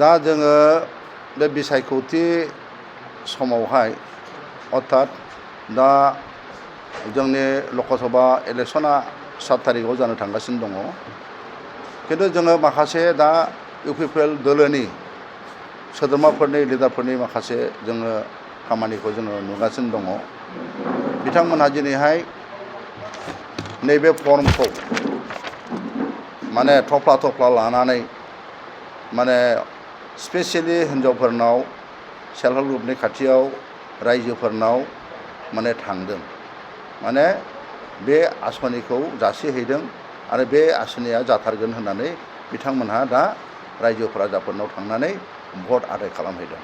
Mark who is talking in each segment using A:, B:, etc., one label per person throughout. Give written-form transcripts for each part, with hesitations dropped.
A: दा जोङो बे बिसायख'थि समावहाय अर्थात दा जोंनि लकसभा इलेक्सना 7 तारिखआव जानो थांगासिनो दङ। खिन्थु जोङो माखासे दा इउपिपिएल दोलोनि सोद्रोमाफोरनि लिडारफोरनि माखासे जोङो खामानिखौ जोङो नुगासिनो दङ। बिथांमोनहा दिनैहाय नैबे फर्मखौ माने थफ्ला थफ्ला लानानै माने स्पेसियेलि हिन्जावफोरनाव सेल्फ हेल्प ग्रुपनि खाथियाव रायजोफोरनाव माने थांदों, माने बे आसनिखौ जासिहैदों आरो बे आसनिया जाथारगोन होननानै बिथांमोनहा दा रायजो राजाफोरनाव थांनानै भट आदाय खालामहैदों।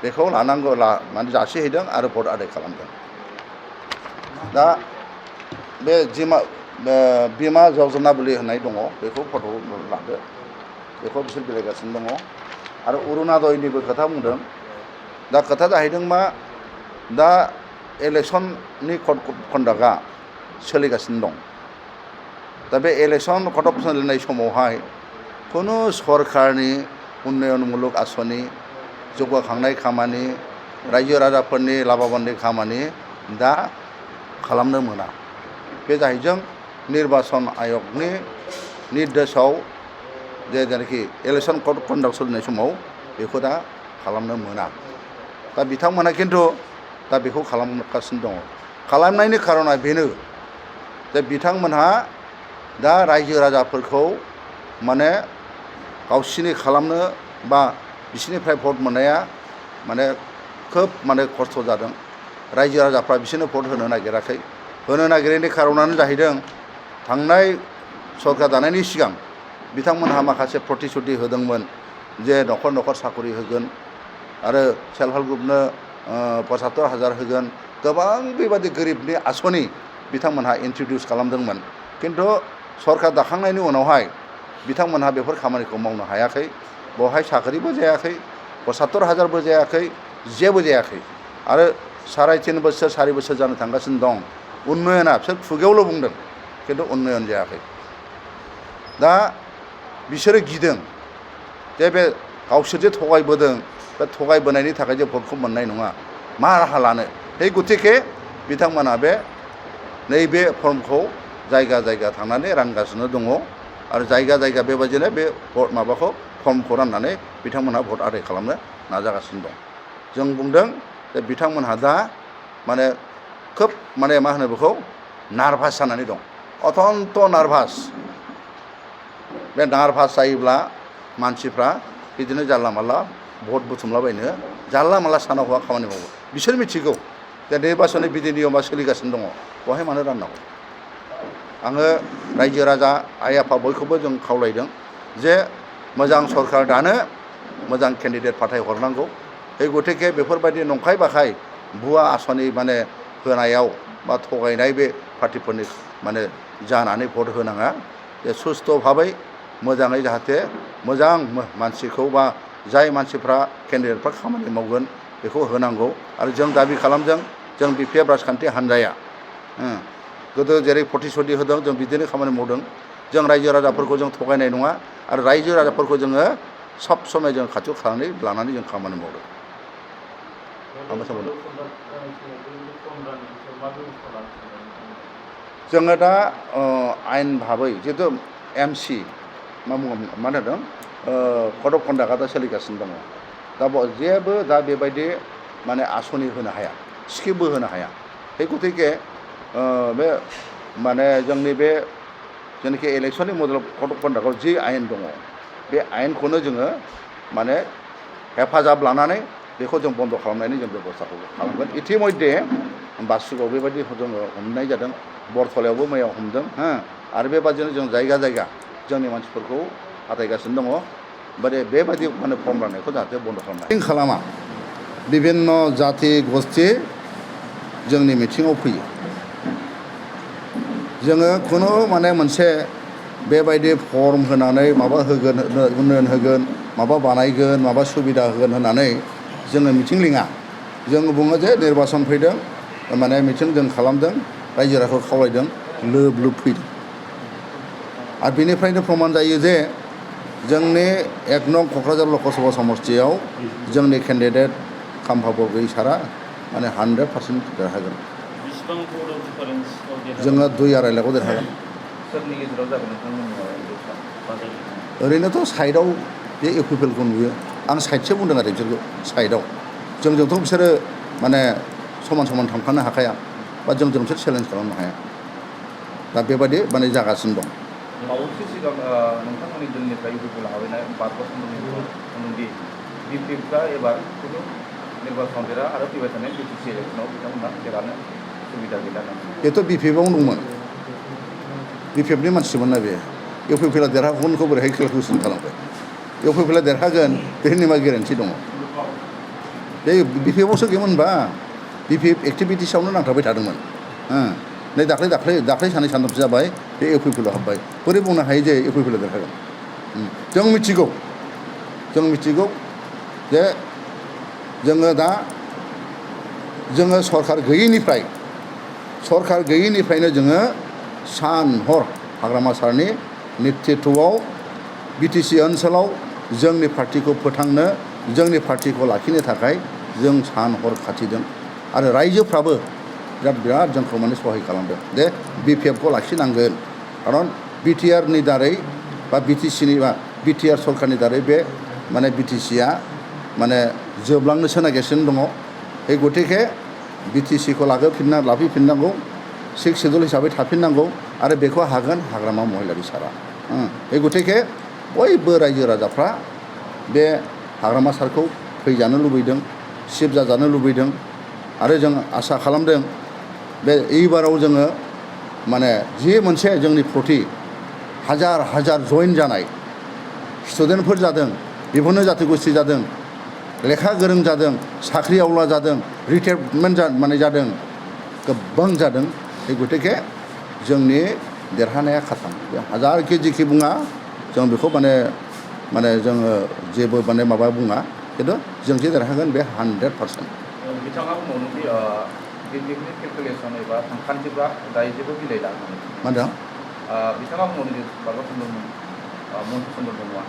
A: बेखौ लानांगौ माने जासिहैदों आरो भट आदाय खालामदों। दा बे बिमा जजना बुलि होननाय दङ, बेखौ फट' लादो, बेखौ बिसोर गेलेगासिनो दङ। आरो अरुणादयनिबो खोथा बुंदों। दा खोथा जाहैदों मा, दा इलेक्सननि कन्डाक्टआ सोलिगासिनो दं। दा बे इलेक्सन कन्डाक्ट सोलिनाय समावहाय खुनु सरकारनि उन्नयनमूलक आसनि, जौगाखांनाय खामानि, रायजो राजाफोरनि लाबाबन्दी खामानि दा खालामनो मोना। बे जाहैदों निर्वाचन आयगनि निर्देशआव जेनाखि इलेक्सन कन्डाक्ट सोलिनाय समाव बेखौ दा खालामनो मोना। दा बिथांमोनहा खिन्थु दा बेखौ खालामगासिनो दङ। खालामनायनि खारना बेनो जे बिथांमोनहा दा रायजो राजाफोरखौ माने गावसिनि खालामनो बा बिसोरनिफ्राय भट मोननाया माने खोब माने खस्थ' जादों। रायजो राजाफ्रा बिसोरनो भट होनो नागिराखै। होनो नागिरैनि खारनानो जाहैदों थांनाय सरकार दानायनि सिगां बिथांमोनहा माखासे प्रतिश्रुति होदोंमोन जे न'खर न'खर साखरि होगोन आरो सेल्फ हेल्प ग्रुपनो 75,000 होगोन। गोबां बेबादि गोरिबनि आसनि बिथांमोनहा इन्ट्रडिउस खालामदोंमोन। खिन्थु सरकार दाखांनायनि उनावहाय बिथांमोनहा बेफोर खामानिखौ मावनो हायाखै। बेवहाय साख्रिबो जायाखै, 75,000बो जायाखै, जेबो जायाखै। आरो 3.5 बोसोर 4 बोसोर जानो थांगासिनो दं। उन्नयना बिसोर खुगायावल' बुंदों, खिन्थु उन्नयन जायाखै। दा बिसोरो गिदों जे बे गावसोर जे थगायबोदों, बे थगायबोनायनि थाखाय जे भटखौ मोननाय नङा, मा राहा लानो। बे गतिके बिथांमोना बे नैबे फर्मखौ जायगा जायगा थांनानै रानगासिनो दङ आरो जायगा जायगा बेबायदिनो बे माबाखौ फर्मखौ राननानै बिथांमोनहा भट आदाय खालामनो नाजागासिनो दं। जों बुंदों जे बिथांमोनहा दा माने खोब माने मा होनो बेखौ नार्भास जानानै दं, अत्यन्त नार्भास। बे नार्भास जायोब्ला मानसिफ्रा बिदिनो जानला मानला भट बुथुमलाबायनो जानला मानला साना हौवा खामानि मावो। बिसोर मिथिगौ जे निर्वाचननि बिधि नियमा सोलिगासिनो दङ, बेवहाय मानो राननांगौ। आङो रायजो राजा आइ आफा बयखौबो जों खावलायदों जे मोजां सरकार दानो मोजां केन्डिडेट फाथायहरनांगौ। बे गतिके बेफोरबायदि नंखाय बाखाय भुवा आसनि माने होनायाव बा थगायनाय बे पार्टिफोरनि माने जानानै भट होनाङा। जे सुस्थ' भाबै मोजाङै जाहाथे मोजां मानसिखौ बा जाय मानसिफ्रा केन्डिडेटफ्रा खामानि मावगोन बेखौ होनांगौ। आरो जों दाबि खालामदों, जों बिपिएफ राजखान्थि हान्जाया गोदो जेरै प्रतिश्रुति होदों जों बिदिनो खामानि मावदों। जों रायजो राजाफोरखौ जों थगायनाय नङा आरो रायजो राजाफोरखौ जोङो सब समय जों खाथियाव लानानै जों खामानि मावदों। जोङो दा आयेन भाबै जिहेतु MC मा होनदों कड अफ कन्डाक्टआ दा सोलिगासिनो दङ। दा जेबो दा बेबायदि माने आसनि होनो हाया, स्किमबो होनो हाया। बे गतिके बे माने जोंनि बे जेनाखि इलेक्सननि मडेल कड अफ कन्डाक्टआव जि आयेन दङ, बे आयेनखौनो जोङो माने हेफाजाब लानानै बेखौ जों बन्द' खालामनायनि जों बेब'स्थाखौ खालामगोन। इतिमध्य बासुगाव बेबायदि जोङो हमनाय जादों, बरथलायावबो मैया हमदों। आरो बेबादिनो जों जायगा जायगा जोंनि मानसिफोरखौ फाथायगासिनो दङ। बेबायदि माने फर्म राननायखौ जाहाथे बन्द' खालामा। बिभिन्न जाथि गस्थि जोंनि मिथिङाव फैयो। जोङो खुनु माने मोनसे बेबायदि फर्म होनानै माबा होगोन, उन्नयन होगोन, माबा बानायगोन, माबा सुबिदा होगोन होननानै जोङो मिथिं लिङा। जों बुङो जे निर्वाचन फैदों, माने मिथिं जों खालामदों, रायजो राजाखौ खावलायदों, लोब लोब फैदों। आरो बेनिफ्रायनो प्रमान जायो जे जोंनि 1 नं क'क्राझार लकसभा समस्तियाव जोंनि केन्डिडेट खाम्फा बरग'हाइ सारा माने 100% देरहागोन।
B: बेसेबां भटआव डिफारेन्सआव देरहागोन?
A: जोङो 2.5 लाखआव देरहागोन।
B: सोरनि गेजेराव जागोन नोंथांमोननि बादायलायनाय?
A: ओरैनोथ' साइडआव बे इउपिपिएलखौ नुयो। आं साइडसो बुंदों आरो बिसोरखौ साइडआव। जोंजोंथ' बिसोरो माने समान समान थांफानो हाखाया बा जोंजों बिसोर चेलेन्ज खालामनो हाया। दा बेबायदि माने जागासिनो दं।
B: बावैसो सिगां नोंथांमोननि दलनिफ्राय इउपिपिएल हाबैनाय बारग'सुन्दरनि बुंदोंदि बिपिएफआ एबार खुनु निर्बाचन देरा आरो फैबाय थानाय बिटिसि इलेक्सनाव बिथांमोनहा देरहानो सुबिदा गैला होननानै।
A: बेथ' बिपिएफआवनो दंमोन। बिपिएफनि मानसिमोन ना बे। इउपिपिएलआ देरहागोनखौ बोरैहाय केलकुलेसन खालामबाय? इउपिपिएलआ देरहागोन बेनि मा गेरेन्टि दङ? बे बिपिएफआवसो गैयामोन होनबा बिपिएफ एक्टिभिटिसआवनो नांथाबबाय थादोंमोन। नै दाख्लै सानै सानथामसो जाबाय बे इउपिपिएलआव हाबबाय। बोरै बुंनो हायो जे इउपिपिएलआ देरहागोन? जों मिथिगौ जे जोङो दा सरकार गैयैनिफ्रायनो जोङो सान हर हाग्रामा सारनि नेतृत्वआव बिटिसि ओनसोलाव जोंनि पार्टिखौ फोथांनो जोंनि पार्टिखौ लाखिनो थाखाय जों सान हर खाथिदों आरो रायजोफ्राबो बिराद जोंखौ माने सहाय खालामदों दे बिपिएफखौ लाखिनांगोन। खारन बिटिआरनि दारै बा बिटिआर सरकारनि दारै बे माने बिटिसिआ माने जोबलांनोसो नागिरगासिनो दङ। बे गतिके बिटिसिखौ लाफैफिननांगौ 6 सिडुल हिसाबै थाफिननांगौ आरो बेखौ हागोन हाग्रामा महिलारि सारा। बे गतिके बयबो रायजो राजाफ्रा बे हाग्रामा सारखौ फैजानो लुबैदों, चिफ जाजानो लुबैदों आरो जों आसा खालामदों बे एबाराव जोङो माने जि मोनसे जोंनि प्रति हाजार जइन जानाय स्टुडेन्टफोर जादों, बिभिन्न जाथि गोष्ठी जादों, लेखा गोरों जादों, साख्रि आवला जादों, रिटायारमेन्ट माने जादों, गोबां जादों। बे गतिके जोंनि देरहानाया खाथां। बे हाजारखि जेखि बुङा जों बेखौ माने जोङो जेबो माने माबा बुङा, खिन्थु जों जे देरहागोन बे 100%।
B: बिथाङा बुंबावदोंदि बिपिएफनि केलकुलेसन एबा सानखान्थिफ्रा दायो जेबो मिलायला होननानै।
A: मा होनदों?
B: बिथाङा बुंबावदोंदि बारग'सुन्दर मन्टु चन्द्र ब्रह्मआ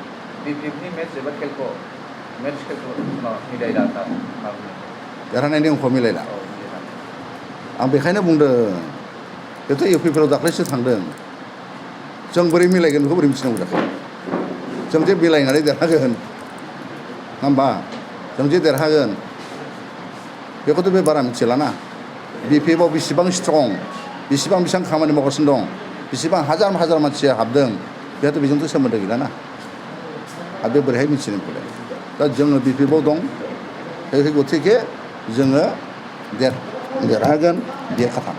B: बिपिएफनि मेथ्स एबा केलकुलेसना मिलायला होनना बुङो।
A: देरहानायनि अंकआ मिलायला। आं बेखायनो बुंदों बेथ' इउपिपिएलआव दाख्लैसो थांदों। जों बोरै मिलायगोन बेखौ बोरै मिथिनांगौ जाखो? जों जे मिलायनानै देरहागोन नङा होमबा? जों जे देरहागोन बेखौथ' बे बारा मिथिलाना। बिपिएफआव बेसेबां स्ट्रं, बेसेबां खामानि मावगासिनो दं, बेसेबां हाजार मानसिया हाबदों, बेहाथ' बेजोंथ' सोमोन्दो गैलाना। आरो बे बोरैहाय मिथिनो मोनलाय? दा जोङो बिपिएफआव दं, बे गतिके जोङो देरहागोन बे खाथां।